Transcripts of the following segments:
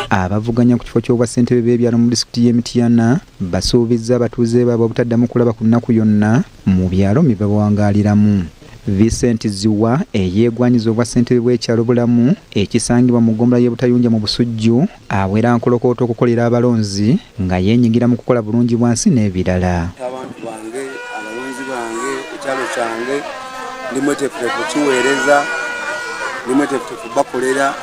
Abavuganya ku kifo ky'obwassentebe b'ebyalo mu disitulikiti y'e Mityana basuubizza abatuuze baabwe obutaddamu kulaba ku nnaku yonna mu byalo bye bawangaaliramu. Vincent Zziwa eyeegwanyiza obwassentebe bw'ekyalo Bulamu ekisangibwa mu ggombolola y'e Butayunja mu Busujju awera nkolokooto okukolera abalonzi nga yeenyigira mu kukola bulungi bwansi n'ebirala. Abantu bange, abalonzi bange, ekyalo kyange ndi mweteefuteefu kiweereza, ndi mweteefuteefu bakolera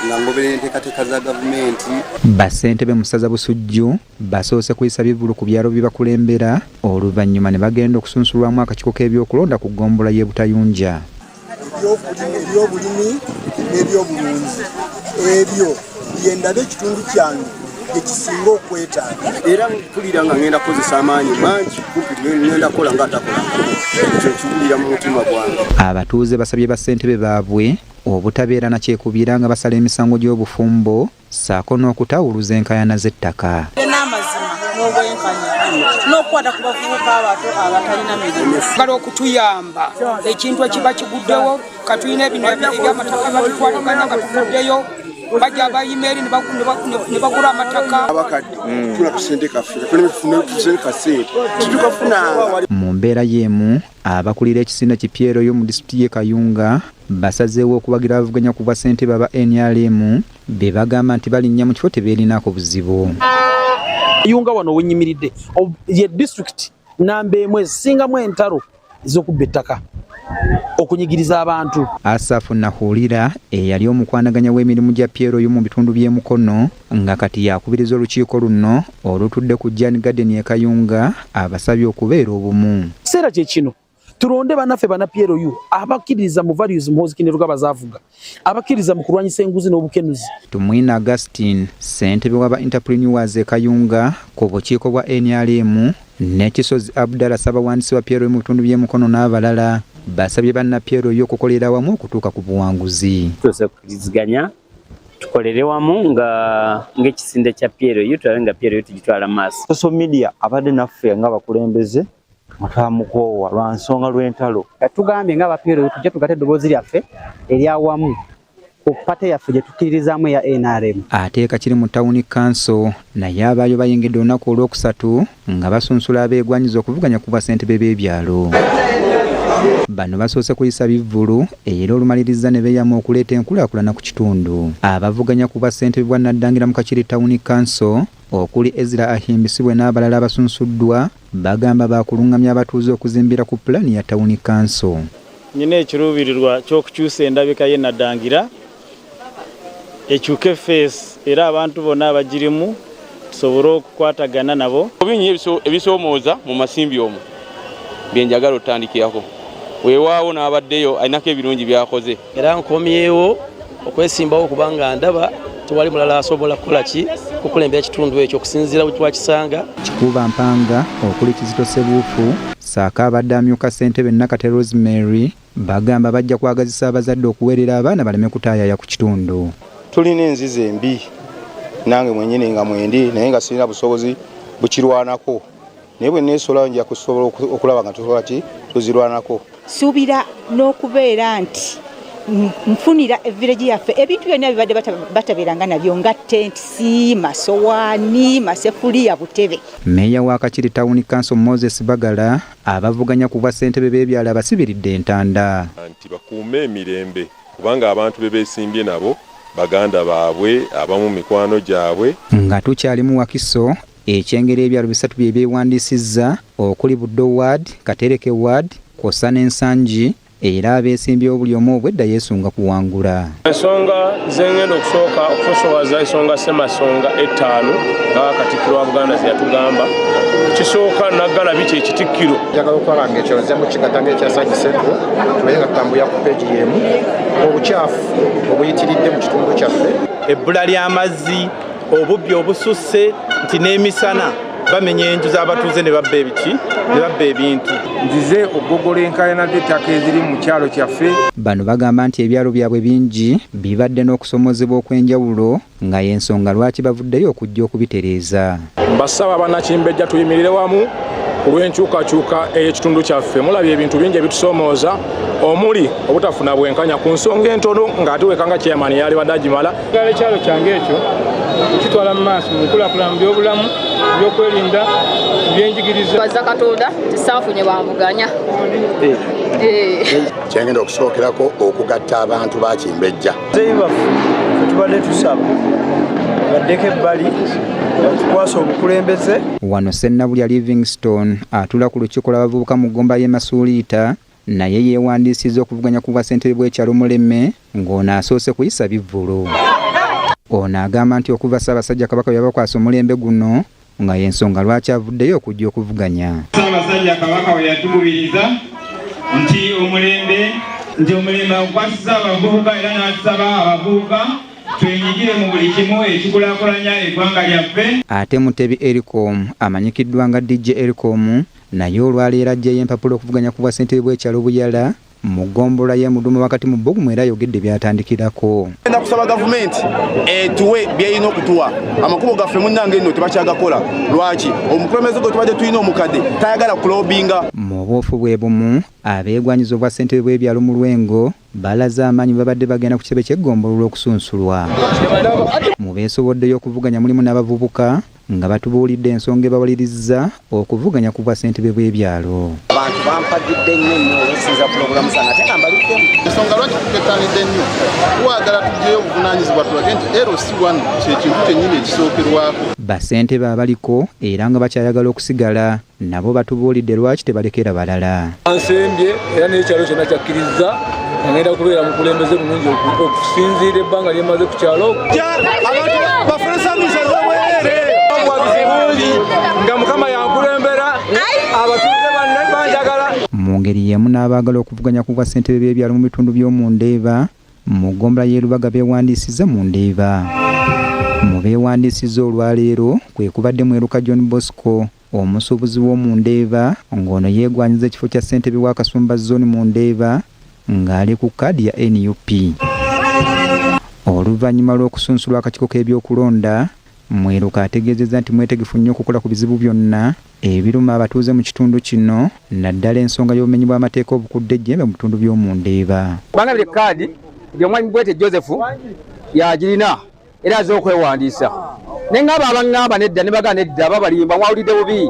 nga ngoberera enteekateeka za gavumenti. Bassentebe mu ssaza Busujju basoose kuyisa bivvulu ku byalo bye bakulembera oluvannyuma ne bagenda okusunsulwamu akakiiko k'ebyokulonda ku ggombolola y'e Butayunja. Ebyobulimi n'ebyobulunzi ebyo byendaba ekitundu kyange gyekisinga okwetaaga. Era mpulira nga ngenda kukozesa amaanyi mangi kumpi ngenda kukola nga atakola, ekyo nkiwulira mu mutima gwange. Abatuuze basabye bassentebe baabwe obutabeera na kyekubiira nga basala emisango gy'obufumbo ssaako n'okutawuluza enkaayana z'ettaka. N'amazima n'obwenkanya n'okukwata ku bavubuka abato abatalina mirimu. Bagala okutuyamba ekintu ekiba kiguddewo, katulina ebino ebyamataka batutwalagana nga tuvuddeyo bajja abayima eri ne bagula amataka. Abakadde tufuna tusente kaffe, tufune kasente tetukafunanga. Mu mbeera y'emu abakulira ekisinde ki PLU mu disitulikiti y'e Kayunga basazeewo okuwagira abavuganya ku bwassentebe aba NRM be bagamba nti balinnya mu kifo tebeerinaako buzibu. Kayunga wano wenyimiridde ye disitulikiti namba emu esingamu entalo ez'okubba ettaka, okunyigiriza abantu. Asafu Nahulira eyali omukwanaganya w'emirimu gya PLU mu bitundu by'e Mukono nga kati yakubiriza olukiiko luno olutudde ku Jan Garden e Kayunga abasabye okubeera obumu. Kiseera kye kino tulonde bannaffe bana PLU abakkiririza mu values Muhoozi Kainerugaba z'avuga, abakkiririza mu kulwanyisa enguzi n'obukenuzi. Tumwine Augustine, ssentebe w'aba entrepreneurs e Kayunga ku bukiiko bwa NRM ne Kisozi Abdallah ssabawandiisi wa PLU mu bitundu by'e Mukono n'abalala basabye banna PLU okukolera awamu okutuuka ku buwanguzi. Tusoose kukkiriziganya tukolere wamu nga ng'ekisinde kya PLU tulabe nga PLU tugitwala maaso. Social media abadde naffe ng'abakulembeze nga twamukoowa lwa nsonga lw'entalo. Tugambye ng'aba PLU tujje tugatte eddoboozi lyaffe eryawamu ku pate yaffe gye tukkiririzaamu eya NRM. Ate Kakiri mu tawuni kanso naye abaayo bayingidde olunaku olwokusatu nga basunsula abeegwanyiza okuvuganya ku bwassentebe b'ebyalo. Bano basoose kuyisa bivvulu era olumalirizza ne beeyama okuleeta enkulaakulana ku kitundu. Abavuganya ku bwassentebe bwa Naddangira mu Kakiri tawuni kanso okuli Ezra Ahimbisibwe n'abalala abasunsuddwa bagamba baakulungamya abatuuze okuzimbira ku pulaani ya tawuni kanso. Nina ekiruubirirwa ky'okukyusa endabika y'e Naddangira ekyuke feesi era abantu bonna abagirimu tusobole okukwatagana nabo. Bingi ebisoomooza mu masimbi omwo bye njagala otandikirako, weewaawo n'abaddeyo alinako ebirungi by'akoze. Era nkomyewo okwesimbawo kubanga ndaba tewali mulala asobola kukola ki kukulembera ekitundu ekyo okusinziira bwe twakisanga. Kikuuba Mpanga okuli Kizito Ssebuufu ssaako abadde amyuka ssentebe Nakate Rosemary bagamba bajja kwagazisa abazadde okuweerera abaana baleme kutaayaaya ku kitundu. Tulina enzizi embi nange mwennyini nga mwendi naye nga sirina busobozi bukirwanako, naye bwe neesolayo nja kusobola okulaba nga tusobola ki tuzirwanako. Suubira n'okubeera nti nfunira evillage yaffe ebintu byonna bibadde batabeeranga nabyo nga tentisi, masowaani, masefuliya, butebe. Meeya wa Kakiri Town Council Moses Bagala abavuganya ku bwassentebe b'ebyalo abasibiridde entanda. Nti bakuume emirembe kubanga abantu be beesimbye nabo baganda baabwe abamu mikwano gyabwe. Nga tukyali mu Wakiso, Ekyengera ebyalo bisatu bye byewandiisizza okuli Buddo Ward, Katereke Ward kw'ossa n'e Nsangi era abeesimbyewo buli omu obwedda yeesunga kuwangula. Ensonga zengenda okusooka okusosowaza ensonga ssemasonga ettaano nga Katikkiro wa Buganda ze yatugamba. Ekisooka Naggalabi kye Kitikkiro. Njagala okulaba nga ekyo nze mukigata ng'ekya Nsangi Central tubeere nga tutambulira ku peegi y'emu obukyafu obuyitiridde mu kitundu kyaffe. Ebbula ly'amazzi, obubbi obususse nti n'emisana bamenya enju z'abatuuze ne babba ebiki ne babba ebintu. Nzize okugogola enkaayana z'ettaka eziri mu kyalo kyaffe. Bano bagamba nti ebyalo byabwe bingi bibadde n'okusomoozebwa okw'enjawulo nga y'ensonga lwaki bavuddeyo okujja okubitereeza. Mbasaba Bannakimbejja tuyimirire wamu Ku lw'enkyukakyuka ey'ekitundu kyaffe, mulabye ebintu bingi ebitusoomooza omuli obutafuna bwenkanya ku nsonga entono ng'ate wekanga chairman yalibadde agimala. Njagala ekyalo kyange ekyo okukitwala mu maaso mu nkulaakulana mu byobulamu, mu byokwerinda, mu byenjigiriza. Baza Katonda nti saafunye bamuganya. Kyengenda okusookerako okugatta abantu ba Kimbejja. Bazeeyi baffe fe tubadde tusaba baddeko ebbali batukwase obukulembeze. Wano Ssennabulya Livingstone atuula ku lukiiko lw'abavubuka mu ggomba y'e Masuuliita naye yeewandiisizza okuvuganya ku bwassentebe bw'ekyalo Muleme ng'ono asoose kuyisa bivvulu. Ono agamba nti okuva Ssaabasajja Kabaka bwe yabakwasa omulembe guno nga y'ensonga lwaki avuddeyo okujja okuvuganya. Ssaabasajja Kabaka we yatukubiriza nti omulembe nti omulembe agukwasizza abavubuka era n'atusaba abavubuka twenyigire mu buli kimu ekikulaakulanya eggwanga lyaffe. Ate Mutebi Ericom amanyikiddwa nga DJ Ericom naye olwaleero aggyeyo empapula okuvuganya ku bwassentebe bw'ekyalo Buyala mu ggombolola y'e Muduuma wakati mu bbugumu era ayogedde by'atandikirako. Ngenda kusaba gavumenti etuwe byerina okutuwa. Amakubo gaffe munnange nno tebakyagakola. Lwaki? Omukulembeze gwe tubadde tulina omukadde tayagala kulobinga. Mu buufu bwe bumu, abeegwanyiza obwassentebe bw'ebyalo mu Lwengo balaze amaanyi bwe babadde bagenda ku kitebe ky'eggombolola okusunsulwa. Mu beesoboddeyo okuvuganya mulimu n'abavubuka nga batubuulidde ensonga ebawalirizza okuvuganya ku bwassentebe bw'ebyalo. Abantu bampagidde nnyo nnyo olw'okusinziira ku pulogulaamu zange ate nga mbaluddemu. Ensonga lwaki tutettanidde nnyo, twagala tuggyeyo obuvunaanyizibwa tulage nti LC1 kye kintu kyennyini ekisookerwako. Bassentebe abaliko era nga bakyayagala okusigala nabo batubuulidde lwaki tebalekera balala. Ansembye era n'ekyalo kyonna kyakkirizza nga ngenda kubeera mukulembeze mulungi okusinziira ebbanga lye mmaze ku kyalo. Abantu bafune service ez'obwereere. Obuwagizi bungi nga Mukama yankulembera, abatuuze banjagala. Mu ngeri y'emu n'abaagala okuvuganya ku bwassentebe b'ebyalo mu bitundu by'omu Ndeeba mu ggombolola y'e Lubaga beewandiisizza mu Ndeeba. Mu beewandiisizza olwaleero kwe kubadde Mweruka John Bosco omusuubuzi w'omu Ndeeba ng'ono yeegwanyiza ekifo kya ssentebe wa Kasumba Zone mu Ndeeba ng'ali ku kkaadi ya nup. Oluvannyuma lw'okusunsulwa akakiiko k'ebyokulonda, Mweruka ategeezezza nti mwetegefu nnyo okukola ku bizibu byonna ebiruma abatuuze mu kitundu kino naddala ensonga y'obumenyi bw'amateeka obukudde ejjembe mu bitundu by'omu Ndeeba. Bangabire kkaadi nti omwami Bwete Joseph y'agirina era aze okwewandiisa ne ngamba abaŋŋamba nedda ne bagamba nedda babalimba mwawulidde bubi.